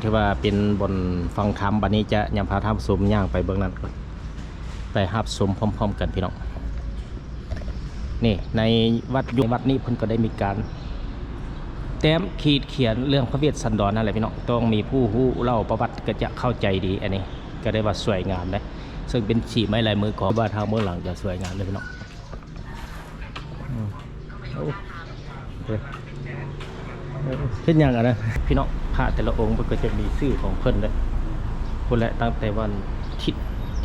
ຖືວ່າເປັນບ່ອນຟັງທຳ. ບັດນີ້ຈະຍາມພາທ່ານຜູ້ຊົມຍ່າງໄປເບິ່ງນັ້ນກ່ອນ ໄປຮັບຊົມພ້ອມໆກັນພີ່ນ້ອງ. ນີ້ໃນວັດ ຢູ່ໃນວັດນີ້ເພິ່ນກໍໄດ້ມີການແຕ້ມຂີດຂຽນເລື່ອງພະເວດສັນດອນນັ້ນແຫຼະພີ່ນ້ອງ. ຕ້ອງມີຜູ້ຮູ້ເລົ່າປະຫວັດກໍຈະເຂົ້າໃຈດີ. ອັນນີ້ກໍໄດ້ວ່າສວຍງາມເດ້ ເຊິ່ງເປັນສີໄມ້ລາຍມືຂອງ ວ່າທາງເບື້ອງຫຼັງຈະສວຍງາມເດ້ພີ່ນ້ອງ. ອືມ ໂອ້ ເຮັດຫຍັງອັນນັ້ນ ພີ່ນ້ອງ. ພະແຕ່ລະອົງເພິ່ນກໍຈະມີຊື່ຂອງເພິ່ນເດ້ ພຸ້ນແຫຼະ ຕັ້ງແຕ່ວັນທິດ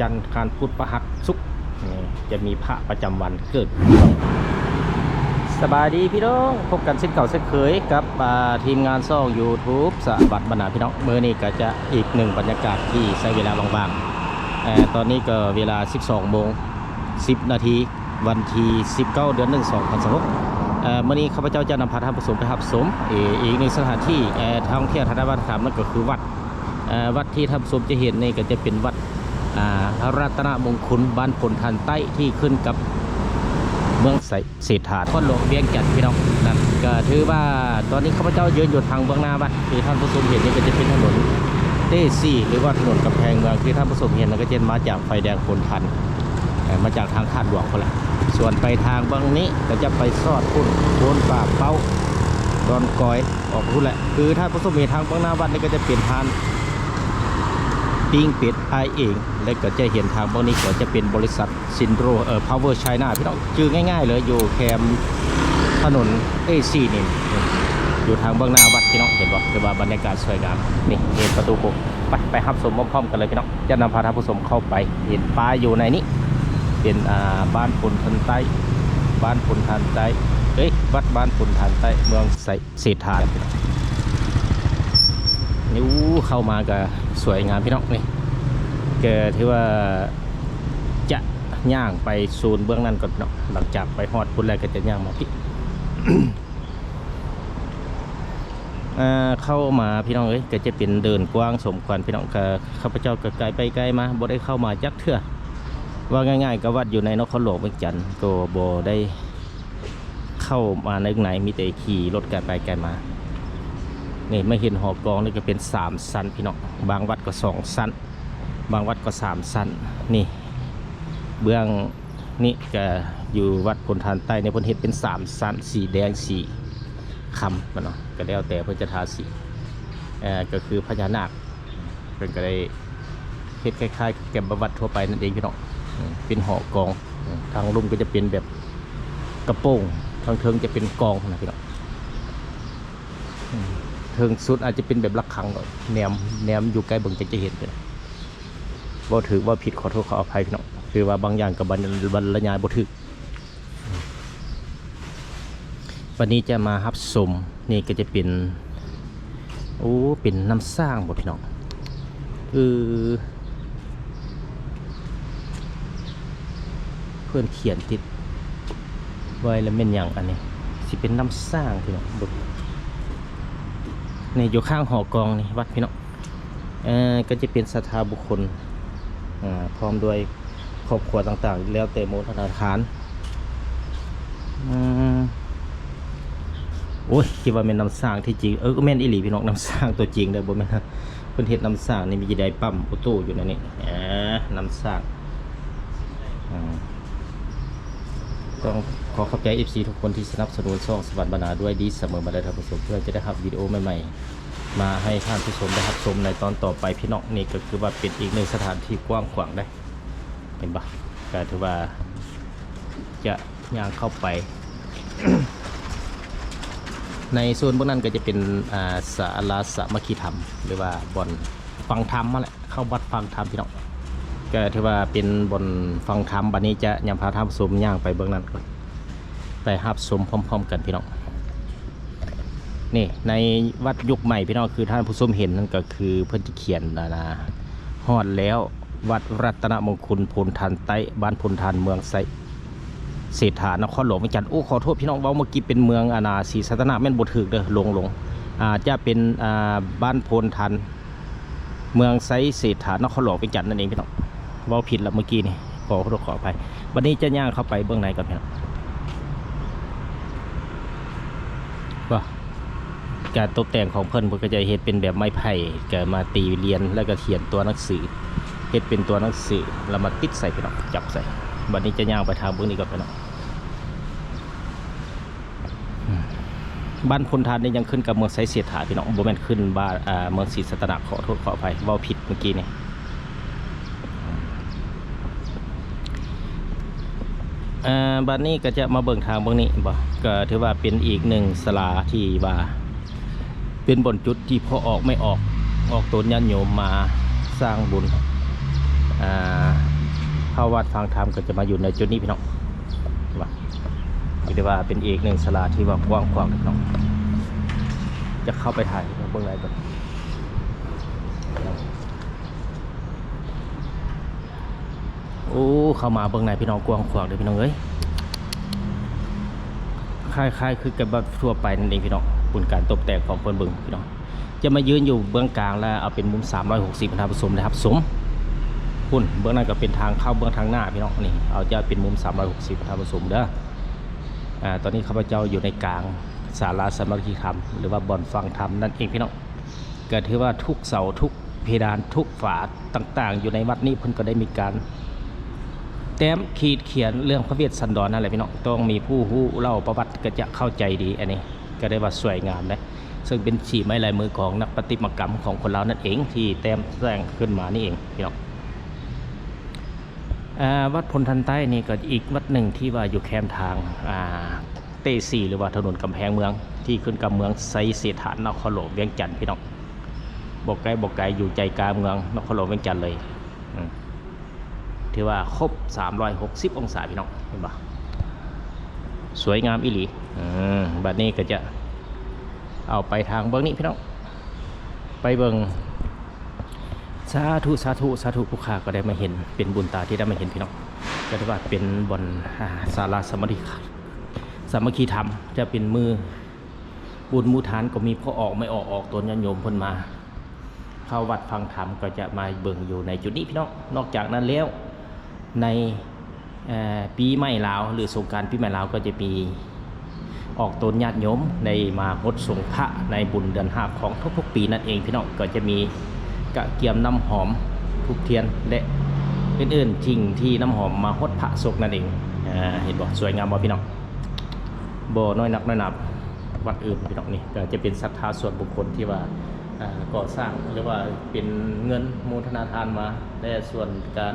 ຈັນ ອັງຄານ ພຸດ ພະຫັດ ສຸກ ຈະມີພະປະຈຳວັນເກີດ. ສະບາຍດີພີ່ນ້ອງ ພົບກັນເຊັ່ນເກົ່າເຊັ່ນເຄີຍກັບ ອ່າ ທີມງານຊ່ອງ YouTube ສະຫວັດບັນນາພີ່ນ້ອງ. ມື້ນີ້ກໍຈະອີກໜຶ່ງບັນຍາກາດທີ່ໃຊ້ເວລາວ່າງໆ ເອີ ຕອນນີ້ກໍເວລາສິບສອງໂມງສິບນາທີ ວັນທີສິບເກົ້າ ເດືອນໜຶ່ງ ສອງພັນຊາວຫົກ. ເອີ ມື້ນີ້ຂ້າພະເຈົ້າຈະນຳພາທ່ານຜູ້ຊົມໄປຮັບຊົມ ເອີ ອີກໜຶ່ງສະຖານທີ່ ເອີ ທ່ອງທ່ຽວທາງດ້ານວັດທະນະທຳ ນັ້ນກໍຄືວັດ ເອີ ວັດທີ່ທ່ານຜູ້ຊົມຈະເຫັນນີ້ກໍຈະເປັນວັດ ອ່າ ລັດຕະນະມົງຄຸນ ບ້ານໂພນທານໃຕ້ ທີ່ຂຶ້ນກັບເມືອງໄຊເສດຖາ ນະຄອນຫຼວງວຽງຈັນ ພີ່ນ້ອງ. ນັ້ນກໍຖືວ່າຕອນນີ້ຂ້າພະເຈົ້າຢືນຢູ່ທາງເບື້ອງໜ້າວັດ ທີ່ທ່ານຜູ້ຊົມເຫັນນີ້ກໍຈະເປັນຖະໜົນເອສີ່ ຫຼືວ່າຖະໜົນກຳແພງເມືອງ ທີ່ທ່ານຜູ້ຊົມເຫັນນັ້ນກໍຈະມາຈາກໄຟແດງໂພນທານ ເອີ ມາຈາກທາງທາດຫຼວງພຸ້ນແຫຼະ. ສ່ວນໄປທາງເບື້ອງນີ້ກໍຈະໄປຊອດພຸ້ນ ໂພນປ່າເປົ້າ ດອນກອຍ ອອກພຸ້ນແຫຼະ. ຄືທ່ານຜູ້ຊົມເຫັນທາງເບື້ອງໜ້າວັດນີ້ກໍຈະເປັນຮ້ານປີ້ງເປັດອ້າຍເອງ ແລະກໍຈະເຫັນທາງເບື້ອງນີ້ກໍຈະເປັນບໍລິສັດ ຊິນໂດຣ ເອີ ພາວເວີ ໄຊນາ ພີ່ນ້ອງ. ຈື່ງ່າຍໆເລີຍ ຢູ່ແຄມຖະໜົນເອສີ່ນີ້ ຢູ່ທາງເບື້ອງໜ້າວັດ ພີ່ນ້ອງເຫັນບໍ່? ຖືວ່າບັນຍາກາດສວຍງາມ. ນີ້ເຫັນປະຕູໂບດ ໄປ ໄປຮັບຊົມພ້ອມໆກັນເລີຍພີ່ນ້ອງ. ຈະນຳພາທ່ານຜູ້ຊົມເຂົ້າໄປ ເຫັນປ້າຍຢູ່ໃນນີ້ ເປັນ ອ່າ ບ້ານໂພນທານໃຕ້ ບ້ານໂພນທານໃຕ້ ເອີຍ ວັດບ້ານໂພນທານໃຕ້ ເມືອງໄຊເສດຖາ. ນີ້ ໂອ້ ເຂົ້າມາກໍສວຍງາມພີ່ນ້ອງ. ນີ້ກໍຖືວ່າຈະຍ່າງໄປໂຊນເບື້ອງນັ້ນກ່ອນພີ່ນ້ອງ. ຫຼັງຈາກໄປຮອດພຸ້ນແລ້ວກໍຈະຍ່າງມາພີ້ ອ່າ ເຂົ້າມາພີ່ນ້ອງເອີຍ ກໍຈະເປັນເດີ່ນກວ້າງສົມຄວນພີ່ນ້ອງ. ກໍຂ້າພະເຈົ້າກໍໄກໄປໄກມາ ບໍ່ໄດ້ເຂົ້າມາຈັກເທື່ອ. ເວົ້າງ່າຍໆ ກໍວັດຢູ່ໃນນະຄອນຫຼວງວຽງຈັນ ກໍບໍ່ໄດ້ເຂົ້າມາໃນ ໃນ ມີແຕ່ຂີ່ລົດກັນໄປກັນມາ. ນີ້ມາເຫັນຫໍກອງນີ້ກໍເປັນສາມຊັ້ນພີ່ນ້ອງ ບາງວັດກໍສອງຊັ້ນ ບາງວັດກໍສາມຊັ້ນ. ນີ້ເບື້ອງນີ້ກໍຢູ່ວັດໂພນທານໃຕ້ນີ້ ເພິ່ນເຮັດເປັນສາມຊັ້ນ ສີແດງ ສີຄຳ ແມ່ນເນາະ ກໍແລ້ວແຕ່ເພິ່ນຈະທາສີ. ເອີ ກໍຄືພະຍານາກ ເພິ່ນກໍໄດ້ເຮັດຄ້າຍໆກັບແບບວັດທົ່ວໄປນັ້ນເອງພີ່ນ້ອງ. ເປັນຫໍກອງ ທາງລຸ່ມກໍຈະເປັນແບບກະໂປງ ທາງເທິງຈະເປັນກອງນະພີ່ນ້ອງ. ເທິງສຸດອາດຈະເປັນແບບລະຄັງ ແນມ ແນມຢູ່ໃກ້ເບິ່ງຈັ່ງຈະເຫັນ. ເວົ້າຖືກເວົ້າຜິດຂໍໂທດຂໍອະໄພພີ່ນ້ອງ ຄືວ່າບາງຢ່າງກໍບັນ ບັນລະຍາຍບໍ່ຖືກ. ບັດນີ້ຈະມາຮັບຊົມ ນີ້ກໍຈະເປັນ ໂອ້ ເປັນນ້ຳສ້າງບໍ່ພີ່ນ້ອງ? ເອີ ເພິ່ນຂຽນຕິດໄວ້ແລ້ວແມ່ນຫຍັງອັນນີ້? ຊິເປັນນ້ຳສ້າງພີ່ນ້ອງ ເບິ່ງ ນີ້ຢູ່ຂ້າງຫໍກອງນີ້ ວັດພີ່ນ້ອງ. ເອີ ກໍຈະເປັນສັດທາບຸກຄົນ ອາ ພ້ອມດ້ວຍຄອບຄົວຕ່າງໆ ແລ້ວແຕ່ໂມທະນາທານ. ອືມ ໂອ້ຍ ຄິດວ່າແມ່ນນ້ຳສ້າງ ທີ່ຈິງ ເອີ ແມ່ນອີ່ຫຼີພີ່ນ້ອງ ນ້ຳສ້າງຕົວຈິງເດີ ບໍ່ແມ່ນ ເພິ່ນເຮັດນ້ຳສ້າງນີ້ ມີໄດ້ປ້ຳໂອໂຕ້ຢູ່ໃນນີ້ ອາ ນ້ຳສ້າງ. ອືມ ຕ້ອງຂໍຂອບໃຈເອັຟຊີທຸກຄົນທີ່ສະໜັບສະໜູນຊ່ອງສະຫວັດບັນນາດ້ວຍດີສະເໝີມາເດີທ່ານຜູ້ຊົມ ເພື່ອຈະໄດ້ຮັບວິດີໂອໃໝ່ໆ ມາໃຫ້ທ່ານຜູ້ຊົມໄດ້ຮັບຊົມໃນຕອນຕໍ່ໄປພີ່ນ້ອງ. ນີ້ກໍຄືວ່າເປັນອີກໜຶ່ງສະຖານທີ່ກວ້າງຂວາງເດ້ ເຫັນບໍ່? ກໍຖືວ່າຈະຍ່າງເຂົ້າໄປ ໃນໂຊນເບື້ອງນັ້ນກໍຈະເປັນ ອ່າ ສາລາສາມັກຄີທຳ ຫຼືວ່າບ່ອນຟັງທຳຫັ້ນແຫຼະ ເຂົ້າວັດຟັງທຳພີ່ນ້ອງ. ກໍຖືວ່າເປັນບ່ອນຟັງທຳ. ບັດນີ້ຈະຍາມພາທ່ານຜູ້ຊົມຍ່າງໄປເບື້ອງນັ້ນກ່ອນ ໄປຮັບຊົມພ້ອມໆກັນພີ່ນ້ອງ. ນີ້ໃນວັດຍຸກໃໝ່ພີ່ນ້ອງ ຄືທ່ານຜູ້ຊົມເຫັນນັ້ນກໍຄືເພິ່ນຈະຂຽນ ອາ ນາ ຮອດແລ້ວ ວັດລັດຕະນະມົງຄຸນ ໂພນທານໃຕ້ ບ້ານໂພນທານ ເມືອງໄຊເສດຖາ ນະຄອນຫຼວງວຽງຈັນ. ໂອ້ ຂໍໂທດພີ່ນ້ອງ ເວົ້າເມື່ອກີ້ເປັນເມືອງ ອາ ນາ ສີສັດຕະນາກ ແມ່ນບໍ່ຖືກເດີ ຫຼົງໆ ອາ ຈະເປັນ ອາ ບ້ານໂພນທານ ເມືອງໄຊເສດຖາ ນະຄອນຫຼວງວຽງຈັນນັ້ນເອງພີ່ນ້ອງ. ເວົ້າຜິດລະເມື່ອກີ້ນີ້ ຂໍໂທດຂໍອະໄພ. ບັດນີ້ຈະຍ່າງເຂົ້າໄປເບື້ອງໃນກ່ອນພີ່ນ້ອງ ວ່າ ການຕົບແຕ່ງຂອງເພິ່ນ ເພິ່ນກໍຈະເຮັດເປັນແບບໄມ້ໄຜ່ ກໍມາຕີລຽນ ແລ້ວກໍຂຽນຕົວໜັງສື ເຮັດເປັນຕົວໜັງສື ແລ້ວມາຕິດໃສ່ ພີ່ນ້ອງ ຈັບໃສ່. ບັດນີ້ຈະຍ່າງໄປທາງເບື້ອງນີ້ກ່ອນ ພີ່ນ້ອງ. ບ້ານໂພນທານນີ້ຍັງຂຶ້ນກັບເມືອງໄຊເສດຖາ ພີ່ນ້ອງ ບໍ່ແມ່ນຂຶ້ນບ້ານ ເມືອງສີສັດຕະນາກ ຂໍໂທດຂໍອະໄພ ເວົ້າຜິດເມື່ອກີ້ນີ້. ເອີ ບັດນີ້ກໍຈະມາເບິ່ງທາງເບື້ອງນີ້ບໍ ກໍຖືວ່າເປັນອີກໜຶ່ງສາລາທີ່ວ່າເປັນບ່ອນຈຸດທີ່ພໍ່ອອກແມ່ອອກ ອອກຕົນຍາດໂຍມມາສ້າງບຸນ ອ່າ ເຂົ້າວັດຟັງທຳ ກໍຈະມາຢູ່ໃນຈຸດນີ້ ພີ່ນ້ອງ ວ່າ ຖືວ່າເປັນອີກໜຶ່ງສາລາທີ່ວ່າກວ້າງຂວາງ ພີ່ນ້ອງ ຈະເຂົ້າໄປຖ່າຍເບິ່ງໃນກ່ອນ. ໂອ້ ເຂົ້າມາເບິ່ງໃນ ພີ່ນ້ອງ ກວ້າງຂວາງເດີ ພີ່ນ້ອງເອີຍ ຄ້າຍໆຄືກັບວັດທົ່ວໄປນັ້ນເອງ ພີ່ນ້ອງ ບຸນການຕົບແຕ່ງຂອງເພິ່ນເບິ່ງ ພີ່ນ້ອງ ຈະມາຢືນຢູ່ເບື້ອງກາງ ແລ້ວເອົາເປັນມຸມສາມຮ້ອຍຫົກສິບ ໃຫ້ທ່ານຜູ້ຊົມໄດ້ຮັບຊົມ. ພຸ້ນ ເບື້ອງນັ້ນກໍເປັນທາງເຂົ້າເບື້ອງທາງໜ້າ ພີ່ນ້ອງ ນີ້ ເອົາຈະເປັນມຸມສາມຮ້ອຍຫົກສິບ ໃຫ້ທ່ານຜູ້ຊົມເດີ. ອ່າ ຕອນນີ້ຂ້າພະເຈົ້າຢູ່ໃນກາງສາລາສາມັກຄີທຳ ຫຼືວ່າບ່ອນຟັງທຳນັ້ນເອງ ພີ່ນ້ອງ ກໍຖືວ່າທຸກເສົາ ທຸກເພດານ ທຸກຝາຕ່າງໆ ຢູ່ໃນວັດນີ້ ເພິ່ນກໍໄດ້ມີການແຕ້ມຂີດຂຽນເລື່ອງພະເວດສັນດອນນັ້ນແຫຼະ ພີ່ນ້ອງ ຕ້ອງມີຜູ້ຮູ້ເລົ່າປະຫວັດກໍຈະເຂົ້າໃຈດີ. ອັນນີ້ກໍໄດ້ວ່າສວຍງາມເດ້ ເຊິ່ງເປັນສີໄມ້ລາຍມືຂອງນັກປະຕິມາກຳຂອງຄົນລາວນັ້ນເອງ ທີ່ແຕ້ມແຕ່ງຂຶ້ນມານີ້ເອງ ພີ່ນ້ອງ. ອ່າ ວັດໂພນທານໃຕ້ນີ້ກໍອີກວັດໜຶ່ງທີ່ວ່າຢູ່ແຄມທາງ ອ່າ ເຕຊີ ຫຼືວ່າຖະໜົນກຳແພງເມືອງ ທີ່ຂຶ້ນກັບເມືອງໄຊເສດຖາ ນະຄອນຫຼວງວຽງຈັນ ພີ່ນ້ອງ ບໍ່ໄກບໍ່ໄກ ຢູ່ໃຈກາງເມືອງນະຄອນຫຼວງວຽງຈັນເລີຍ. ອືມ ຖືວ່າຄົບສາມຮ້ອຍຫົກສິບອົງສາ ພີ່ນ້ອງ ເຫັນບໍ່ ສວຍງາມອີ່ຫຼີ. ເອີ ບັດນີ້ກໍຈະເອົາໄປທາງເບື້ອງນີ້ ພີ່ນ້ອງ ໄປເບິ່ງ. ສາທຸ ສາທຸ ສາທຸ ຜູ້ຂ້າກໍໄດ້ມາເຫັນ ເປັນບຸນຕາທີ່ໄດ້ມາເຫັນ ພີ່ນ້ອງ ກໍຖືວ່າເປັນບ່ອນ ອ່າ ສາລາສາມັກຄີ ສາມັກຄີທຳ ຈະເປັນມື້ບຸນມື້ທານ ກໍມີພໍ່ອອກແມ່ອອກ ອອກຕົນຍາດໂຍມເພິ່ນມາເຂົ້າວັດຟັງທຳ ກໍຈະມາເບິ່ງຢູ່ໃນຈຸດນີ້ ພີ່ນ້ອງ. ນອກຈາກນັ້ນແລ້ວ ໃນ ເອີ ປີໃໝ່ລາວ ຫຼື ສົງການປີໃໝ່ລາວ ກໍຈະມີອອກຕົນຍາດໂຍມໄດ້ມາຫົດສົງພະໃນບຸນເດືອນຫ້າຂອງທຸກໆປີນັ້ນເອງ ພີ່ນ້ອງ ກໍຈະມີກະກຽມນ້ຳຫອມ ທູບທຽນ ແລະ ອື່ນໆ ສິ່ງທີ່ນ້ຳຫອມມາຫົດພະສົງນັ້ນເອງ. ອາ ເຫັນບໍ່ ສວຍງາມບໍ່ ພີ່ນ້ອງ ບໍ່ນ້ອຍໜັກນ້ອຍໜາວັດອື່ນ ພີ່ນ້ອງ. ນີ້ກໍຈະເປັນສັດທາສ່ວນບຸກຄົນທີ່ວ່າ ອ່າ ກໍ່ສ້າງ ຫຼືວ່າເປັນເງິນໂມທະນາທານມາ ແລະ ສ່ວນການ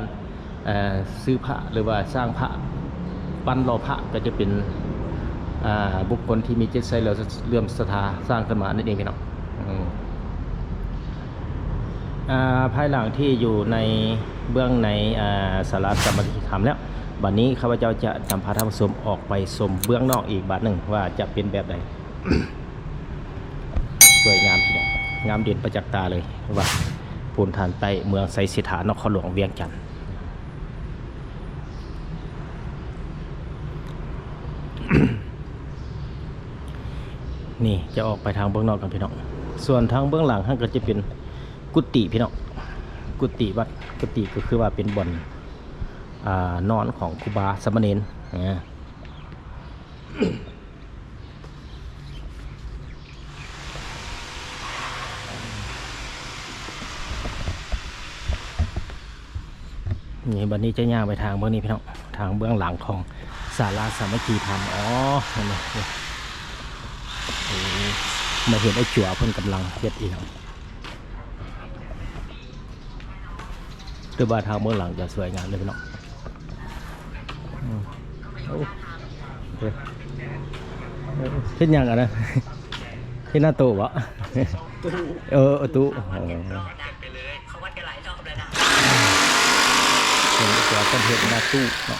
ອ່າ ຊື້ພະ ຫຼືວ່າສ້າງພະ ປັ້ນຫຼໍ່ພະ ກໍຈະເປັນ ອ່າ ບຸກຄົນທີ່ມີຈິດໃຈເຫຼື້ອມສະຖາສ້າງຂຶ້ນມານັ້ນເອງ ພີ່ນ້ອງ. ອືມ ອ່າ ພາຍຫຼັງທີ່ຢູ່ໃນເບື້ອງໃນ ອ່າ ສາລາສາມັກຄີທຳແລ້ວ ບັດນີ້ຂ້າພະເຈົ້າຈະນຳພາທ່ານຜູ້ຊົມອອກໄປຊົມເບື້ອງນອກອີກບາດໜຶ່ງ ວ່າຈະເປັນແບບໃດ. ສວຍງາມ ພີ່ນ້ອງ ງາມເດັ່ນປະຈັກຕາເລີຍ ວັດໂພນທານໃຕ້ ເມືອງໄຊເສດຖາ ນະຄອນຫຼວງວຽງຈັນ. ນີ້ຈະອອກໄປທາງເບື້ອງນອກກັນ ພີ່ນ້ອງ ສ່ວນທາງເບື້ອງຫຼັງຫັ້ນກໍຈະເປັນກຸຕິ ພີ່ນ້ອງ ກຸຕິວັດ. ກຸຕິກໍຄືວ່າເປັນບ່ອນ ອ່າ ນອນຂອງຄູບາສາມະເນນ ອາ. ນີ້ ບັດນີ້ຈະຍ່າງໄປທາງເບື້ອງນີ້ ພີ່ນ້ອງ ທາງເບື້ອງຫຼັງຂອງສາລາສາມັກຄີທຳ. ອໍ ເຫັນບໍ່ ໂອ້ ມາເຫັນໄອ້ຈົວເພິ່ນກຳລັງເຮັດອີ່ຫຍັງ. ຄືວ່າທາງເບື້ອງຫຼັງຈະສວຍງາມເລີຍ ພີ່ນ້ອງ. ອືມ ໂອ້ ເຮັດຫຍັງອັນນັ້ນ ເຮັດໜ້າໂຕະບໍ? ຕູ້ ເອີ ຕູ້ ອໍ ເພິ່ນຈະເຮັດໜ້າຕູ້ເນາະ.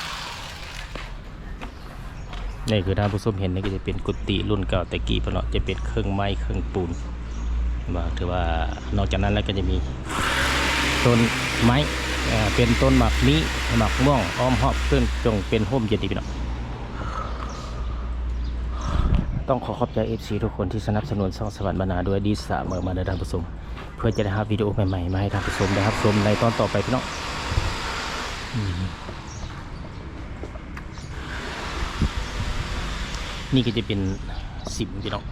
ນີ້ຄືທ່ານຜູ້ຊົມເຫັນນີ້ ກໍຈະເປັນກຸຕິລຸ້ນເກົ່າແຕ່ກີ້ພຸ້ນເນາະ ຈະເປັນເຄື່ອງໄມ້ເຄື່ອງປູນ ວ່າ ຖືວ່າ ນອກຈາກນັ້ນແລ້ວກໍຈະມີຕົ້ນໄມ້ ເປັນຕົ້ນໝາກມີ້ ໝາກມ່ວງ ອ້ອມຮອບເຄື່ອງຈົງເປັນຮົ່ມເຢັນດີພີ່ນ້ອງ. ຕ້ອງຂໍຂອບໃຈເອັຟຊີທຸກຄົນທີ່ສະໜັບສະໜູນຊ່ອງສະຫວັນບັນນາດ້ວຍດີສະເໝີມາເດີທ່ານຜູ້ຊົມ ເພື່ອຈະໄດ້ຮັບວິດີໂອໃໝ່ໆມາໃຫ້ທ່ານຜູ້ຊົມໄດ້ຮັບຊົມໃນຕອນຕໍ່ໄປພີ່ນ້ອງ. ນີ້ກໍຈະເປັນສິມພີ່ນ້ອງ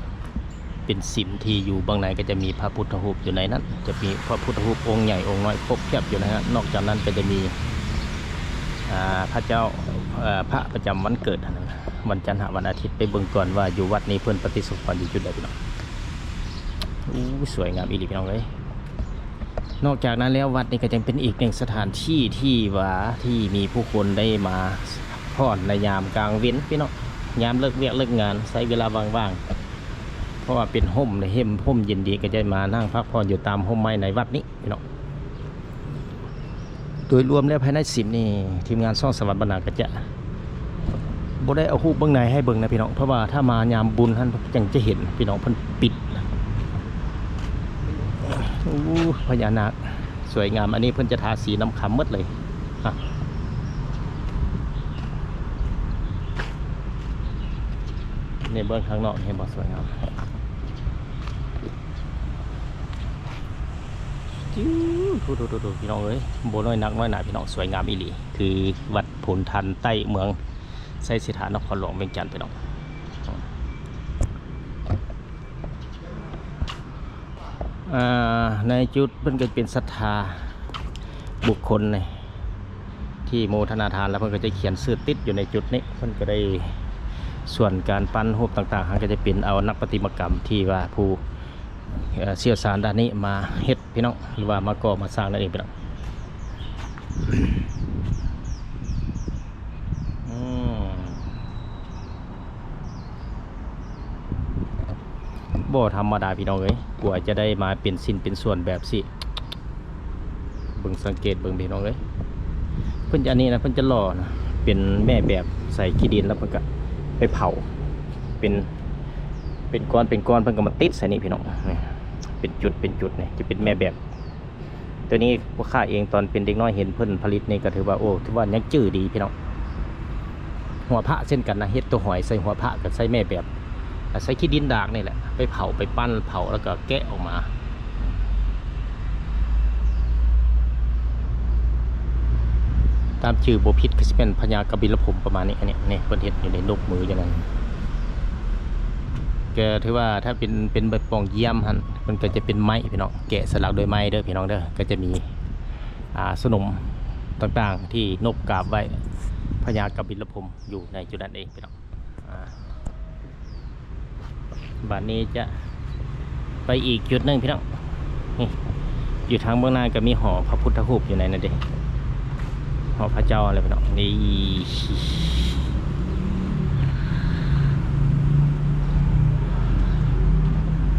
ເປັນສິມທີ່ຢູ່ເບື້ອງໃນ ກໍຈະມີພະພຸດທະຮູບຢູ່ໃນນັ້ນ ຈະມີພະພຸດທະຮູບອົງໃຫຍ່ອົງນ້ອຍຄົບແຄບຢູ່ໃນນັ້ນ. ນອກຈາກນັ້ນກໍຈະມີ ອ່າ ພະເຈົ້າ ເອີ່ ພະປະຈຳວັນເກີດ ວັນຈັນຫາວັນອາທິດ. ໄປເບິ່ງກ່ອນວ່າຢູ່ວັດນີ້ເພິ່ນປະຕິສະຖານຢູ່ຈຸດໃດພີ່ນ້ອງ. ໂອ້ ສວຍງາມອີ່ຫຼີພີ່ນ້ອງເອີຍ. ນອກຈາກນັ້ນແລ້ວ ວັດນີ້ກໍຍັງເປັນອີກໜຶ່ງສະຖານທີ່ທີ່ວ່າ ທີ່ມີຜູ້ຄົນໄດ້ມາພັກຜ່ອນໃນຍາມກາງເວັນພີ່ນ້ອງ, ຍາມເລີກວຽກເລີກງານ ໃຊ້ເວລາວ່າງໆ ເພາະວ່າເປັນຮົ່ມ ເຮັມ ຮົ່ມເຢັນດີ ກໍຈະມານັ່ງພັກຜ່ອນຢູ່ຕາມຮົ່ມໄມ້ໃນວັດນີ້ພີ່ນ້ອງ. ໂດຍລວມແລ້ວພາຍໃນສິມນີ້ ທີມງານຊ່ອງສະຫວັນບັນນາກໍຈະບໍ່ໄດ້ເອົາຮູບເບື້ອງໃນໃຫ້ເບິ່ງນະພີ່ນ້ອງ, ເພາະວ່າຖ້າມາຍາມບຸນຫັ້ນຈັ່ງຈະເຫັນພີ່ນ້ອງ ເພິ່ນປິດ. ໂອ້ ພະຍານາກສວຍງາມ, ອັນນີ້ເພິ່ນຈະທາສີນ້ຳຄຳໝົດເລີຍ. ອ່ະ ນີ້ເບິ່ງຂ້າງນອກ ເຫັນບໍ່ ສວຍງາມ. ຕິວ ໂທ້ໆໆ ພີ່ນ້ອງເອີຍ ບໍ່ນ້ອຍໜັກນ້ອຍໜາພີ່ນ້ອງ, ສວຍງາມອີ່ຫຼີ. ຄືວັດໂພນທັນໃຕ້ເມືອງໄຊເສດຖາ ນະຄອນຫຼວງວຽງຈັນພີ່ນ້ອງ. ອ່າ ໃນຈຸດເພິ່ນກໍເປັນສັດທາບຸກຄົນນີ້ ທີ່ໂມທະນາທານ ແລ້ວເພິ່ນກໍຈະຂຽນຊື່ຕິດຢູ່ໃນຈຸດນີ້. ເພິ່ນກໍໄດ້ ສ່ວນການປັ້ນຮູບຕ່າງໆ ຫັ້ນກໍຈະເປັນເອົານັກປະຕິມາກຳທີ່ວ່າຜູ້ ເອີ່ ຊ່ຽວຊານດ້ານນີ້ມາເຮັດພີ່ນ້ອງ ຫຼືວ່າມາກໍ່ມາສ້າງນັ້ນເອງພີ່ນ້ອງ. ອືມ ບໍ່ທຳມະດາພີ່ນ້ອງເອີຍ ກວ່າຈະໄດ້ມາເປັນຊິ້ນເປັນສ່ວນແບບຊີ້. ເບິ່ງ ສັງເກດເບິ່ງພີ່ນ້ອງເອີຍ ເພິ່ນ ອັນນີ້ນະ ເພິ່ນຈະຫຼໍ່ນະ ເປັນແມ່ແບບໃສ່ຂີ້ດິນ ແລ້ວເພິ່ນກະໄປເຜົາ ເປັນ ເປັນກ້ອນເປັນກ້ອນ ເພິ່ນກໍມາຕິດໃສ່ນີ້ພີ່ນ້ອງ. ນີ້ເປັນຈຸດເປັນຈຸດ ນີ້ຈະເປັນແມ່ແບບ. ໂຕນີ້ພວກຂ້າເອງຕອນເປັນເດັກນ້ອຍເຫັນເພິ່ນຜະລິດນີ້ກໍຖືວ່າ ໂອ້ ຖືວ່າຍັງຈື່ດີພີ່ນ້ອງ. ຫົວພະເຊັ່ນກັນນະ ເຮັດຕົວຫອຍໃສ່ຫົວພະ ກໍໃສ່ແມ່ແບບ ໃສ່ຂີ້ດິນດາກນີ້ແຫຼະ ໄປເຜົາ ໄປປັ້ນເຜົາ ແລ້ວກໍແກະອອກມາ. ຕາມຈື່ບໍ່ຜິດກໍຊິແມ່ນພະຍາກະບິນລະພົມປະມານນີ້. ອັນນີ້ ນີ້ເພິ່ນເຮັດຢູ່ໃນນົບມືຢູ່ນັ້ນ ກໍຖືວ່າຖ້າເປັນ ເປັນແບບປ່ອງຢ້ຽມຫັ້ນ ມັນກໍຈະເປັນໄມ້ພີ່ນ້ອງ ແກະສະຫຼັກດ້ວຍໄມ້ເດີພີ່ນ້ອງເດີ. ກໍຈະມີ ອ່າ ສະໜົມຕ່າງໆ ທີ່ນົບກາບໄວ້ພະຍາກະບິນລະພົມ ຢູ່ໃນຈຸດນັ້ນເອງພີ່ນ້ອງ. ອ່າ ບາດນີ້ຈະໄປອີກຈຸດໜຶ່ງພີ່ນ້ອງ. ນີ້ ຢູ່ທາງເບື້ອງໜ້າກໍມີຫໍພະພຸດທະຮູບຢູ່ໃນນັ້ນເດ້ ຫໍພະເຈົ້າຫັ້ນແຫຼະພີ່ນ້ອງ. ນີ້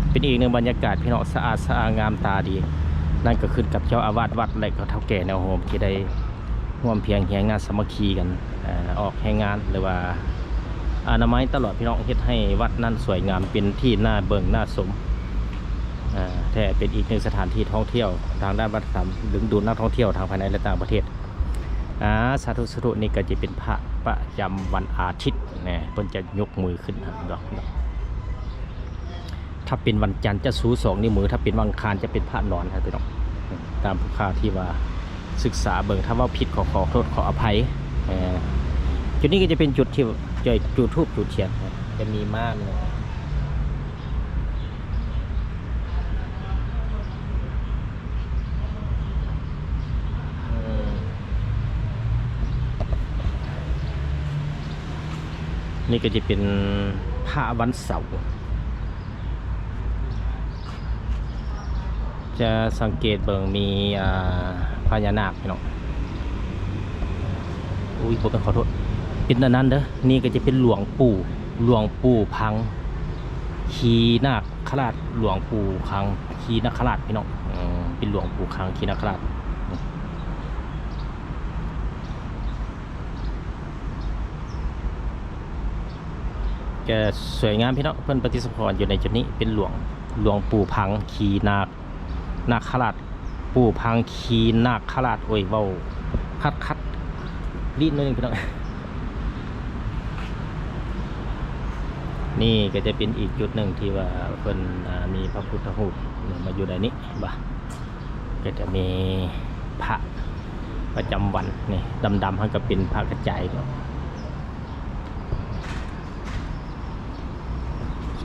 ເປັນອີກໜຶ່ງບັນຍາກາດພີ່ນ້ອງ ສະອາດສະອ້າງງາມຕາດີ. ນັ້ນກໍຂຶ້ນກັບເຈົ້າອາວາດວັດ ແລະ ກໍເຖົ້າແກ່ແນວໂຮມທີ່ໄດ້ ຮ່ວມພຽງຮຽງງານສາມັກຄີກັນ ເອີ່ ອອກແຮງງານ ຫຼືວ່າອະນາໄມຕະຫຼອດພີ່ນ້ອງ ເຮັດໃຫ້ວັດນັ້ນສວຍງາມ ເປັນທີ່ໜ້າເບິ່ງໜ້າຊົມ ເອີ່ ແທ້ເປັນອີກໜຶ່ງສະຖານທີ່ທ່ອງທ່ຽວທາງດ້ານວັດທະນະທຳ ດຶງດູດນັກທ່ອງທ່ຽວທັງພາຍໃນ ແລະ ຕ່າງປະເທດ. ອາ ສາທຸ ສາທຸ. ນີ້ກໍຈະເປັນພະປະຈຳວັນອາທິດນະ ເພິ່ນຈະຍົກມືຂຶ້ນຫັ້ນດອກ. ຖ້າເປັນວັນຈັນຈະຊູສອງນິ້ວມື, ຖ້າເປັນວັນອັງຄານຈະເປັນພະນອນຫັ້ນພີ່ນ້ອງ. ຕາມຜູ້ຂ່າວທີ່ວ່າສຶກສາເບິ່ງ, ຖ້າເວົ້າຜິດກໍຂໍໂທດຂໍອະໄພ. ເອີ ຈຸດນີ້ກໍຈະເປັນຈຸດທີ່ຈະຈູດທູບຈູດທຽນ, ຈະມີມ້າມີຫຍັງ. ເອີ ນີ້ກໍຈະເປັນພະວັນເສົາ. ຈະສັງເກດເບິ່ງມີ ອ່າ ພະຍານາກພີ່ນ້ອງ. ອຸ້ຍ ບໍ່ແມ່ນ ຂໍໂທດ ເປັນອັນນັ້ນເດີ. ນີ້ກໍຈະເປັນຫຼວງປູ່ ຫຼວງປູ່ພັງຄີນາກຄະລາດ, ຫຼວງປູ່ຄັງຄີນາກຄະລາດພີ່ນ້ອງ. ເປັນຫຼວງປູ່ຄັງຄີນາກຄະລາດ. ຈະສວຍງາມພີ່ນ້ອງ, ເພິ່ນປະຕິສະຖານຢູ່ໃນຈຸດນີ້ ເປັນຫຼວງ ຫຼວງປູ່ພັງຄີນາກ ນາກຄະລາດ, ປູ່ພັງຄີນາກຄະລາດ. ໂອ້ຍ ເວົ້າຂັດໆ ລີ້ນໜ້ອຍໜຶ່ງພີ່ນ້ອງ. ນີ້ກໍຈະເປັນອີກຈຸດໜຶ່ງທີ່ວ່າເພິ່ນ ອ່າ ມີພະພຸດທະຮູບມາຢູ່ໃນນີ້ ເຫັນບໍ່? ກໍຈະມີພະປະຈຳວັນນີ້ ດຳໆ ຫັ້ນກໍເປັນພະກະຈາຍເນາ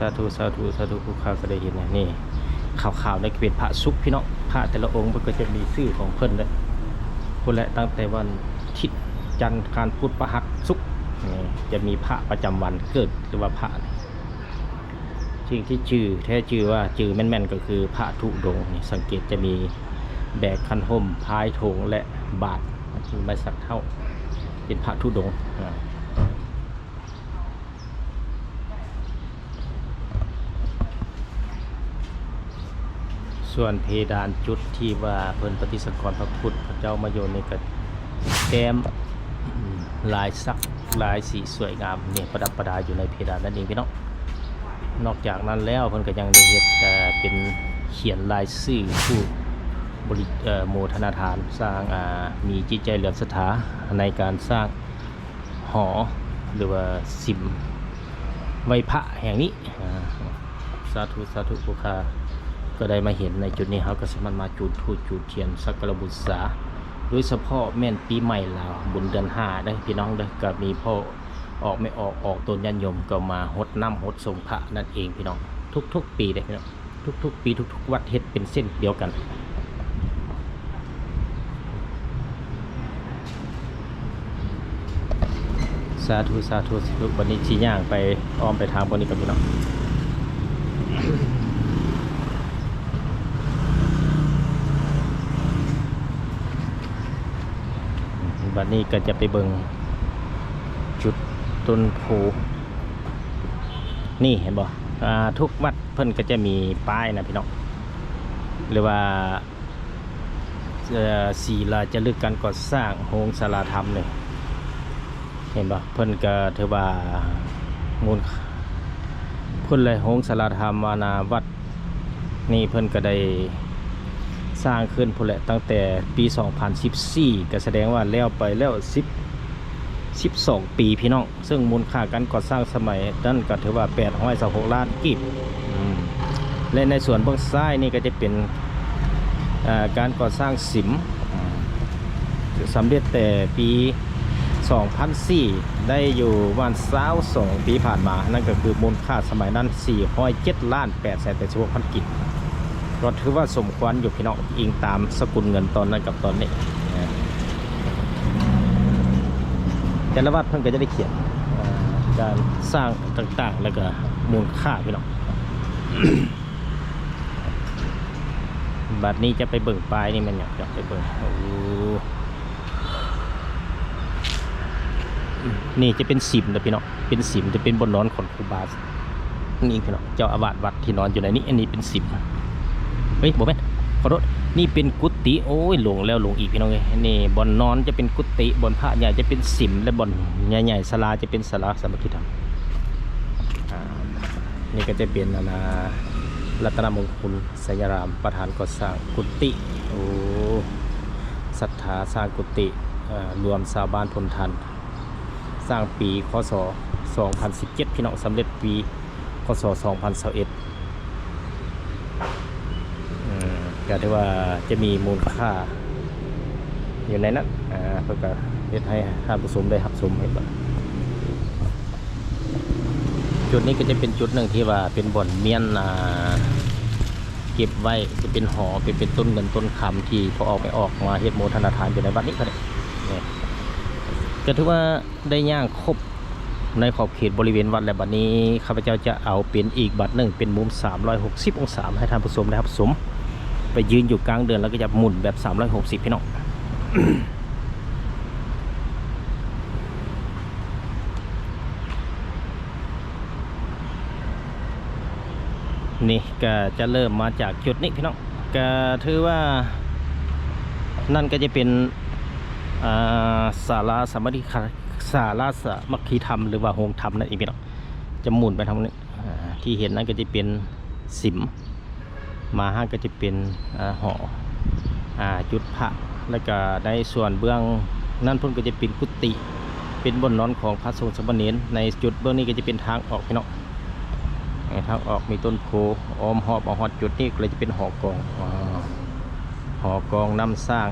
ະ. ສາທຸ ສາທຸ ສາທຸ ຜູ້ຂ້າກໍໄດ້ເຫັນແລ້ວ. ນີ້ຂາວໆນີ້ກໍເປັນພະສຸກພີ່ນ້ອງ, ພະແຕ່ລະອົງເພິ່ນກໍຈະມີຊື່ຂອງເພິ່ນເດ້. ພຸ້ນແຫຼະ ຕັ້ງແຕ່ວັນທິດຈັນ ອັງຄານ ພຸດ ພະຫັດ ສຸກ ນີ້ຈະມີພະປະຈຳວັນເກີດ ຫຼືວ່າພະນີ້. ສິ່ງທີ່ຈື່ ແທ້ຈື່ວ່າຈື່ແມ່ນໆ ກໍຄືພະທຸດົງນີ້. ສັງເກດຈະມີແບກຂັນຫົ່ມ ພາຍຖົງ ແລະ ບາດ ມີໄມ້ສັກເທົ້າ ເປັນພະທຸດົງ. ສ່ວນເພດານຈຸດທີ່ວ່າເພິ່ນປະຕິສະຖານພະພຸດພະເຈົ້າມາຢູ່ນີ້ ກໍແຕ້ມລາຍສັກ ລາຍສີສວຍງາມນີ້ ປະດັບປະດາຢູ່ໃນເພດານນັ້ນເອງພີ່ນ້ອງ. ນອກຈາກນັ້ນແລ້ວ ເພິ່ນກໍຍັງໄດ້ເຮັດ ເອີ ເປັນຂຽນລາຍຊື່ຜູ້ບໍລິ ເອີ ໂມທະນາທານສ້າງ ອາ ມີຈິດໃຈເຫຼື້ອມສັດທາໃນການສ້າງ ຫໍ ຫຼືວ່າສິມໄຫວ້ພະແຫ່ງນີ້. ອາ ສາທຸ ສາທຸ ຜູ້ຂ້າກໍໄດ້ມາເຫັນໃນຈຸດນີ້ ເຮົາກໍສາມາດມາຈູດທູບຈູດທຽນສັກກາລະບູຊາ ໂດຍສະເພາະແມ່ນປີໃໝ່ລາວ ບຸນເດືອນຫ້າເດີພີ່ນ້ອງເດີ. ກໍມີພໍ່ອອກແມ່ອອກ ອອກຕົນຍາດໂຍມ ກໍມາຫົດນ້ຳຫົດສົງພະນັ້ນເອງພີ່ນ້ອງ ທຸກໆປີເດີພີ່ນ້ອງ. ທຸກໆປີ ທຸກໆວັດເຮັດເປັນເຊັ່ນດຽວກັນ. ສາທຸ ສາທຸ ສາທຸ. ບັດນີ້ຊິຍ່າງໄປ ອ້ອມໄປທາງບ່ອນນີ້ກ່ອນພີ່ນ້ອງ. ບັດນີ້ກໍຈະໄປເບິ່ງຈຸດຕົ້ນໂພ ນີ້ເຫັນບໍ່? ອາ ທຸກວັດເພິ່ນກໍຈະມີປ້າຍນະພີ່ນ້ອງ ຫຼືວ່າ ເອີ ສີລາຈາລຶກການກໍ່ສ້າງໂຮງສາລາທຳນີ້ ເຫັນບໍ່? ເພິ່ນກໍຖືວ່າມູນ ພຸ້ນແຫຼະ ໂຮງສາລາທຳ ອາ ນາວັດນີ້ ເພິ່ນກໍໄດ້ສ້າງຂຶ້ນພຸ້ນແຫຼະ ຕັ້ງແຕ່ປີສອງພັນສິບສີ່ ກໍສະແດງວ່າແລ້ວໄປແລ້ວສິບ ສິບສອງປີພີ່ນ້ອງ. ເຊິ່ງມູນຄ່າການກໍ່ສ້າງສະໄໝນັ້ນກໍຖືວ່າແປດຮ້ອຍຊາວຫົກລ້ານກີບ. ອືມ ແລະ ໃນສ່ວນເບື້ອງຊ້າຍນີ້ກໍຈະເປັນ ເອີ ການກໍ່ສ້າງສິມ ອືມ ສຳເລັດແຕ່ປີສອງພັນສີ່ ໄດ້ຢູ່ປະມານຊາວສອງປີຜ່ານມາ, ນັ້ນກໍຄືມູນຄ່າສະໄໝນັ້ນສີ່ຮ້ອຍເຈັດລ້ານແປດແສນແປດສິບຫົກພັນກີບ. ກໍຖືວ່າສົມຄວນຢູ່ພີ່ນ້ອງ, ອີງຕາມສະກຸນເງິນຕອນນັ້ນກັບຕອນນີ້. ແຕ່ລະວັດເພິ່ນກໍຈະໄດ້ຂຽນ ເອີ ການສ້າງຕ່າງໆ ແລ້ວກໍມູນຄ່າພີ່ນ້ອງ. ບັດນີ້ຈະໄປເບິ່ງປ້າຍນີ້ແມ່ນຫຍັງ? ຢາກໄປເບິ່ງ. ໂອ້ ນີ້ຈະເປັນສິມເດີພີ່ນ້ອງ, ເປັນສິມ ຈະເປັນບ່ອນນອນຂອງຄູບາ ນີ້ພີ່ນ້ອງ, ເຈົ້າອາວາດວັດທີ່ນອນຢູ່ໃນນີ້. ອັນນີ້ເປັນສິມ ເອີຍ ບໍ່ແມ່ນ ຂໍໂທດ, ນີ້ເປັນກຸຕິ. ໂອ້ຍ ຫຼົງແລ້ວຫຼົງອີກພີ່ນ້ອງເອີຍ. ນີ້ບ່ອນນອນຈະເປັນກຸຕິ, ບ່ອນພະໃຫຍ່ຈະເປັນສິມ ແລະ ບ່ອນໃຫຍ່ໆ ສາລາຈະເປັນສາລາສາມັກຄີທຳ. ອ່າ ນີ້ກໍຈະເປັນ ອັນນ່າ ລັດຕະນະມົງຄຸນ ໄຊຍະລາມ ປະທານກໍ່ສ້າງກຸຕິ. ໂອ້ ສັດທາສ້າງກຸຕິ ເອີ ລວມຊາວບ້ານພົນທັນ. ສ້າງປີ ຄ.ສ. ສອງພັນສິບເຈັດ ພີ່ນ້ອງ, ສຳເລັດປີ ຄ.ສ. ສອງພັນຊາວເອັດ. ອືມ ກໍຖືວ່າຈະມີມູນຄ່າຢູ່ໃນນັ້ນ. ອ່າ ເພິ່ນກໍເຮັດໃຫ້ທ່ານຜູ້ຊົມໄດ້ຮັບຊົມ. ເຫັນບໍ່? ຈຸດນີ້ກໍຈະເປັນຈຸດໜຶ່ງທີ່ວ່າເປັນບ່ອນມ້ຽນ ອ່າ ເກັບໄວ້ ຈະເປັນຫໍ ເປັນ ເປັນຕົ້ນເງິນຕົ້ນຄຳ ທີ່ພໍ່ອອກແມ່ອອກມາເຮັດໂມທະນາທານຢູ່ໃນວັດນີ້ກໍໄດ້. ນີ້ ກໍຖືວ່າໄດ້ຍ່າງຄົບໃນຂອບເຂດບໍລິເວນວັດແລ້ວ. ບັດນີ້ຂ້າພະເຈົ້າຈະເອົາເປັນອີກບັດໜຶ່ງ ເປັນມຸມສາມຮ້ອຍຫົກສິບອົງສາ ໃຫ້ທ່ານຜູ້ຊົມໄດ້ຮັບຊົມ. ໄປຢືນຢູ່ກາງເດີ່ນ ແລ້ວກໍຈະໝູນແບບສາມຮ້ອຍຫົກສິບ ພີ່ນ້ອງ. ນີ້ກໍຈະເລີ່ມມາຈາກຈຸດນີ້ພີ່ນ້ອງ, ກໍຖືວ່ານັ້ນກໍຈະເປັນ ອ່າ ສາລາສາມັກຄີ ສາລາສາມັກຄີທຳ ຫຼືວ່າໂຮງທຳນັ້ນເອງພີ່ນ້ອງ. ຈະໝູນໄປທາງນີ້ ອ່າ ທີ່ເຫັນນັ້ນກໍຈະເປັນສິມ ມາຫາກໍຈະເປັນ ເອີ ຫໍ ອ່າ ຈຸດພະ ແລ້ວກໍໃນສ່ວນເບື້ອງນັ້ນພຸ້ນກໍຈະເປັນກຸຕິ ເປັນບ່ອນນອນຂອງພະສົງສາມະເນນ. ໃນຈຸດເບື້ອງນີ້ກໍຈະເປັນທາງອອກພີ່ນ້ອງ, ເອີ ທາງອອກມີຕົ້ນໂພ ອ້ອມຮອບມາຮອດຈຸດນີ້ກໍເລີຍຈະເປັນຫໍກອງ ອ່າ ຫໍກອງນ້ຳສ້າງ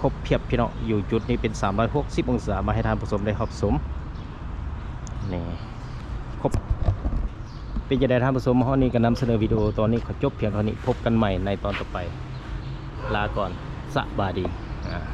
ຄົບພຽບພີ່ນ້ອງ. ຢູ່ຈຸດນີ້ເປັນສາມຮ້ອຍຫົກສິບອົງສາ ມາໃຫ້ທ່ານຜູ້ຊົມໄດ້ຮັບຊົມ. ນີ້ ຄົບ ເປັນຈັ່ງໃດທ່ານຜູ້ຊົມ ຮອດນີ້ກໍນຳສະເໜີວິດີໂອຕອນນີ້ຂໍຈົບພຽງເທົ່ານີ້ ພົບກັນໃໝ່ໃນຕອນຕໍ່ໄປ ລາກ່ອນ ສະບາຍດີ ອາ.